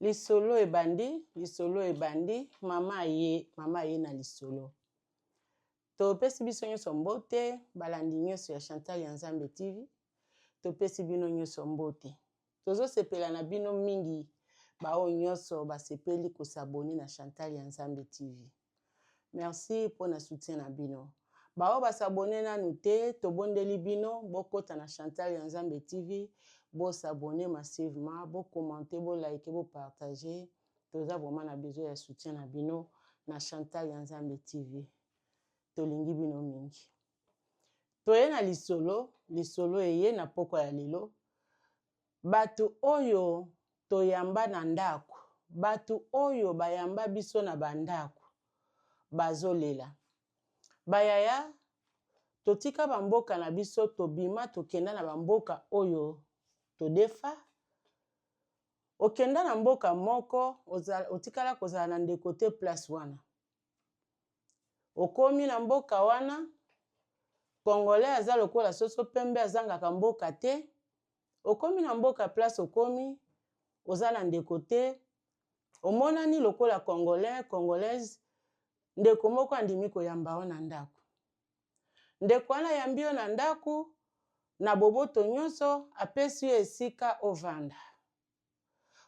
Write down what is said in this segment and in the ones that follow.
Lisolo ebandi, lisolo ebandi, mama aye, mama aye na lisolo. Topesi biso nyonso mbote, balandi nyonso ya Chantal ya Nzambe TV. Topesi bino nyonso mbote. Tozosepela na bino mingi baoyo nyonso basepeli kosabone na Chantal ya Nzambe TV. Merci pona soutien na bino. Ba oyo ba s'abonner nanu te, tobondeli bino bokota na Chantal ya Nzambe TV, bo s'abonner massivement, bo commenter, bo liker, bo partager. Toza vraiment na besoin ya soutien na bino na Chantal ya Nzambe TV. Tolingi bino mingi. Toye na lisolo, lisolo eye na pokwa ya lelo. Bato oyo toyamba na ndako, bato oyo bayamba biso na ba ndako bazolela. Ba yaya totika ba mboka na biso tobima tokenda na ba mboka oyo todefa. Okenda na mboka moko otikala kozala na ndeko te place wana. Okomi na mboka wana congolais aza lokola soso pembe azangaka mboka te. Okomi na mboka place okomi oza na ndeko te omonani lokola congolais congolaise ndeko moko andimi koyamba yo na ndako ndeko wana ayambi yo na ndako na boboto nyonso apesi yo esika ovanda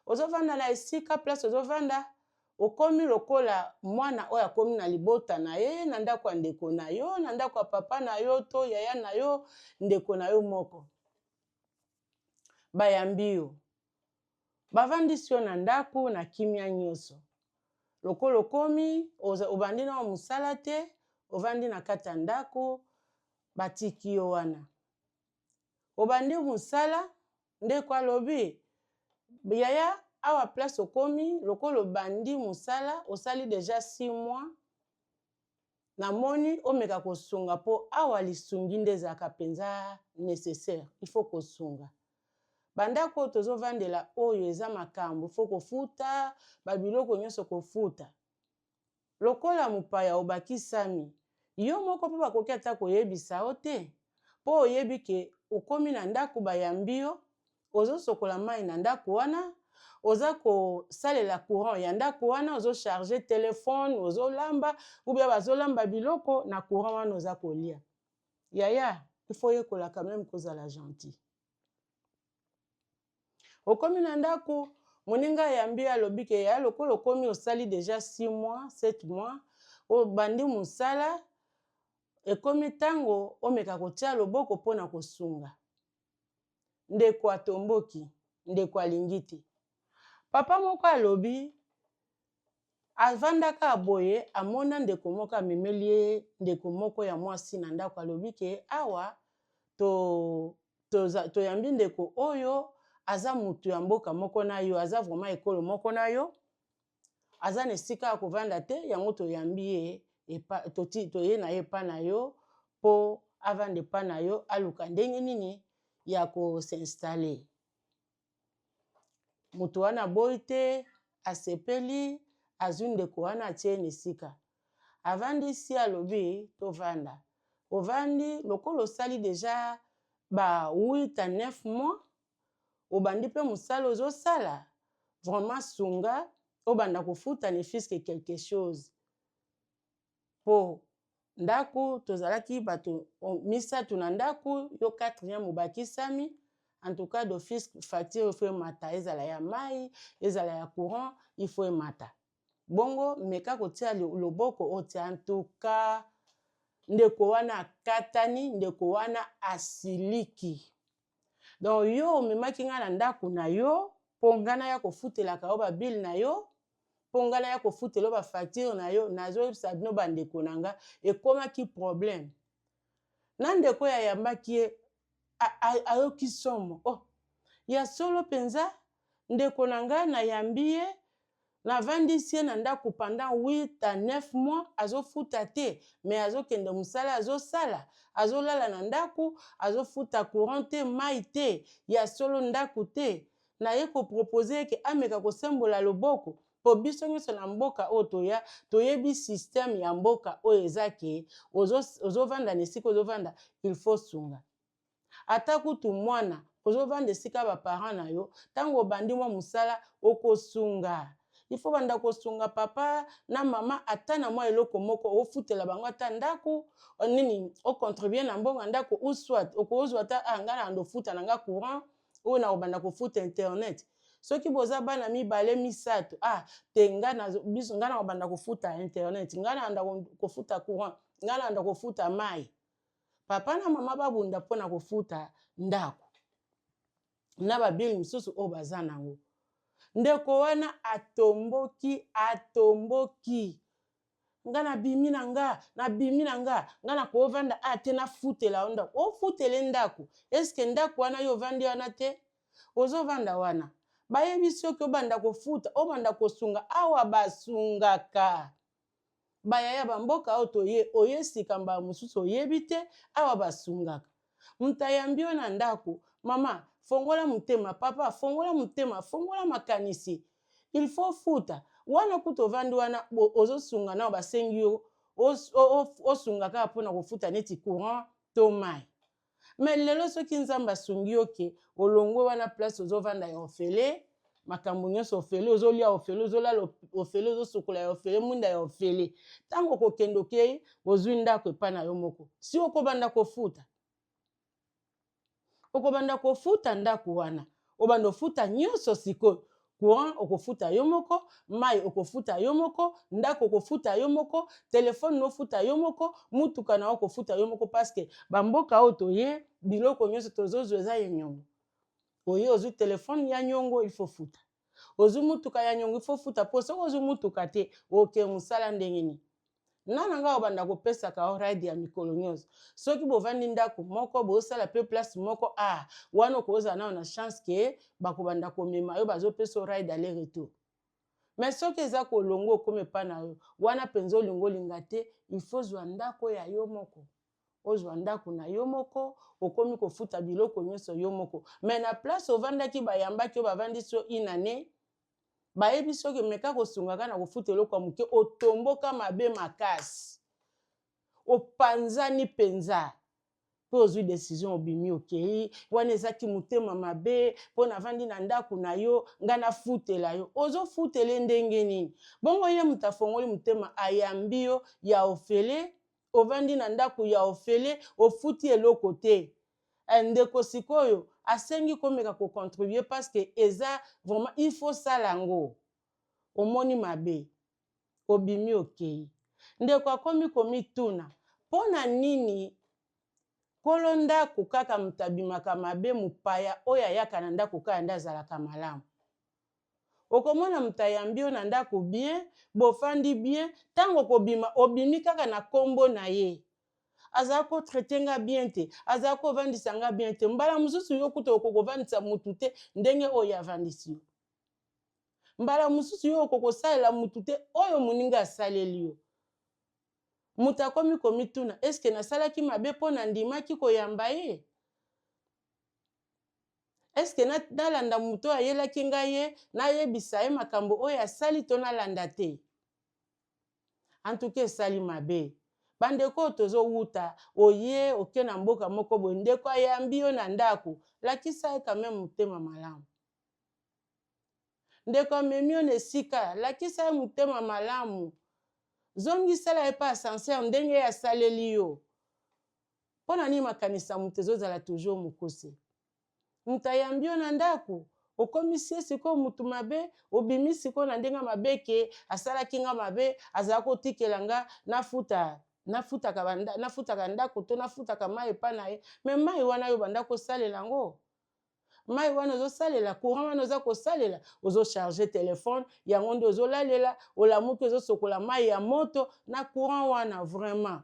ozovanda na esika place ozovanda okomi lokola mwana oyo akomi na libota na ye na ndako ya ndeko na yo na ndako ya papa na yo to yaya na yo ndeko na yo moko bayambi yo bavandisi yo na ndako na kimia nyonso lokola okomi obandi nao mosala te ovandi na kati ya ndako batiki yo wana obandi mosala ndeko alobi yaya awa place okomi lokola obandi mosala osali deja 6 mois namoni omeka kosunga mpo awa lisungi nde ezalaka mpenza necessaire il faut kosunga bandako oyo tozovandela oyo eza makambo il faut kofuta babiloko nyonso kofuta Lokola mopaya obakisami, yo moko pe bakoki ata koyebisa yo te, po oyebi ke okomi na ndaku bayambi yo, ozo sokola mayi na ndaku wana, oza kosalela courant ya ndaku wana, ozo charger telephone, ozo lamba ou bien bazo lamba biloko na courant wana oza kolia. Yaya, il faut oyekola quand meme kozala gentil. Okomi na ndako, moninga ayambi yo alobi ke yaya lokola okomi osali deja 6 mois, 7 mois, obandi mosala, ekomi ntango omeka kotia loboko mpo na kosunga. Ndeko atomboki, ndeko alingi te. Papa moko alobi avandaka boye amona ndeko moko amemeli ye ndeko moko ya mwasi na ndako alobi ke awa to toyambi ndeko oyo aza mutu ya mboka moko na yo aza vraiment ekolo moko na yo aza na esika ya kovanda te yango toyambi ye epa, toti, toye na ye epa na yo mpo avanda epa na yo aluka ndenge nini ya kosinstalle Moto wana aboyi te, asepeli, azwi ndeko wana atie ye na esika. Avandisi ye alobi tovanda. Ovandi lokola osali dejà ba 8 à 9 mois, obandi pe mosala ozosala, vraiment sunga obanda kofuta ne fut-ce que quelque chose. Po ndaku tozalaki bato misatu na ndaku yo quatrième obakisami en tout cas d'office facture il faut emata ezala ya mayi ezala ya courant il faut emata bongo meka kotia loboko otia en tout cas ndeko wana akatani ndeko wana asiliki donc yo omemaki ngai na ndako na yo mpo ngai naya kofutelaka yo babile na yo mpo ngai naya kofutela yo bafacture na yo nazoyebisa bino bandeko na nga ekomaki problème na ndeko oyo ayambaki ye ayoki somo oh ya solo mpenza ndeko na ngai nayambi ye navandisi ye na ndako pendant 8 à 9 mois azofuta te mais azokende mosala azosala azolala na ndako azofuta courant te mai te ya solo ndako te naye ko proposer ye ke ameka kosembola loboko po biso nionso na mboka oyo toya toyebi système ya mboka oyo eza ke ozo, ozovanda na esika ozovanda il faut sunga ata kutu mwana. Ozovanda esika ba parents na yo, ntango obandi mwa mosala, okosunga. Il faut banda kosunga papa na mama ata na mwa eloko moko, ofutela bango ata ndako nini, ocontribuer na mbongo ya ndako, ou soit okozwa ata ah, ngai na ofuta na nga courant oyo, na kobanda kofuta internet. Soki boza bana mibale, misato, ah te, ngai biso, ngai na kobanda kofuta internet, ngai na banda kofuta courant, ngai na banda kofuta mai. Papa na mama babunda mpona kofuta ndako na babili mosusu oyo baza nango. Ndeko wana atomboki, atomboki: "Nga nabimi na nga, nabimi na nga, nga nakovanda a te, nafutela yo ndako." Ofutele ndako, eske ndako wana yo ovandi wana te? Ozovanda wana, bayebi soki obanda kofuta, obanda kosunga. Awa basungaka bayaya bamboka oyo toye, oye sika, mbala mosusu oyebi te. Awa basungaka. Moto ayambi yo na ndako, mama fongola motema, papa fongola motema, fongola makanisi. Il faut futa wana kuta ovandi wana, ozosunga nao, basengi yo osunga kaka mpona kofuta neti courant to mai. Mais lelo soki Nzambe asungi yo ke olongwe wana, place ozovanda ya ofele, makambo nyonso ofele, ozolia ofele, ozolala ofele, ozosukola ya ofele, mwinda ya ofele, ntango okokende, okei, ozwi ndako epai na yo moko, si okobanda kofuta, okobanda kofuta ndako wana, obanda ofuta nyonso. Sikoyo courant okofuta yo moko, mai okofuta yo moko, ndako okofuta yo moko, telefone nofuta yo moko, mutuka na okofuta yo moko, parce que bamboka oyo toye, biloko nyonso tozozwa eza ye nyongo. Oye, ozwi telefone ya nyongo, il faut futa. Ozwi mutuka ya nyongo, il faut futa. Mpo soki ozwi mutuka te, oke mosala ndenge nini? Nana ngai obanda kopesaka yo ride ya mikolo nyonso. Soki bovandi ndako moko, bosala mpe place moko, ah wana okozala nao na chance ke bakobanda komema yo, bazopesa yo ride aller retour. Mais soki eza kolongo, okóma epa na yo wana mpenza, olinga olinga te, il faut zwa ndako ya yo moko, ozwa ndako na yo moko, okomi kofuta biloko nyonso yo moko. Mais na place ovandaki, bayambaki yo, bavandisi yo une année, bayebi soki meka kosunga na kofuta eloko ya moke, otomboka mabe makasi, opanzani mpenza mpe ozwi décision, obimi, okei. Wana ezaki motema mabe mpo navandi na ndako na yo, ngai nafutela yo. Ozofutele ndenge nini? Bongo ye moto afongoli motema, ayambi yo ya ofele, ovandi na ndako ya ofele, ofuti eloko te. Ndeko sikoyo asengi komeka kocontribuer parce que eza vraiment il faut sala yango. Omoni mabe, obimi, okei. Ndeko akomi komituna mpo na nini nkolo ndako kaka moto abimaka mabe, mopaya oyo ayaka na ndako kaka nde azalaka malamu. Okomona moto ayambi yo na ndako bien, bofandi bien, ntango okobima, obimi kaka na nkombo na ye: "Azala kotraiter nga bien te, azala kovandisa nga bien te." Mbala mosusu yo kuta okokovandisa mutu te ndenge oyo avandisi yo. Mbala mosusu yo okokosalela mutu te oyo moninga asaleli yo. Moto akomi komituna: eske nasalaki mabe mpo nandimaki koyamba ye? Eske nalanda moto oyo ayelaki ngai ye, nayebisa ye makambo oyo asali, to nalanda te? Antuka esali mabe. Bandeko oyo tozowuta, oye, oke na mboka moko boye, ndeko ayambi yo na ndako, lakisa ye quand même motema malamu. Ndeko amemi yo na esika, lakisa ye motema malamu, zongisela ye mpe ascenseur ndenge ye asaleli yo. Mpo na nini makanisa moto ezozala toujours mokuse? Moto ayambi yo na ndako, okomisi ye sikoyo motu mabe, obimi sikoyo na ndenge mabe ke asalaki nga mabe, azala kotikela nga nafuta, nafutaka ndako to nafutaka mai epa na ye. Mais mai wana yo banda kosalela yango, mai wana ozosalela, courant wana oza kosalela, ozocharger telefone yango nde ozolalela, olamuki, ozosokola mai ya moto na courant wana. Vraiment,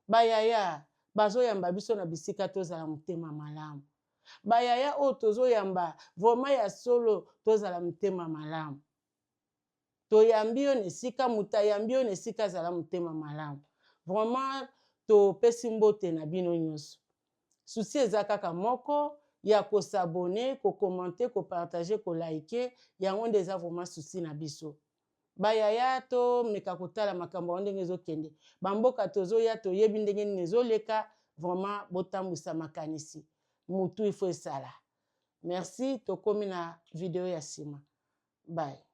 bayaya bazoyamba biso na bisika, tozala motema malamu. Bayaya oyo tozoyamba, vraiment ya solo, tozala motema malamu. Toyambi yo na esika, moto ayambi yo na esika, azala motema malamu. Vraiment, topesi mbote na bino nyonso. Souci eza kaka moko ya kos'abonner, kocommenter, kopartager, koliker. Yango nde eza vraiment souci na biso. Bayaya, tomeka kotala makambo yango ndenge ezokende. Bamboka tozoya, toyebi ndenge nini ezoleka. Vraiment, botambwisa makanisi. Mutu il faut esala. Merci, tokomi na video ya nsima. Bye.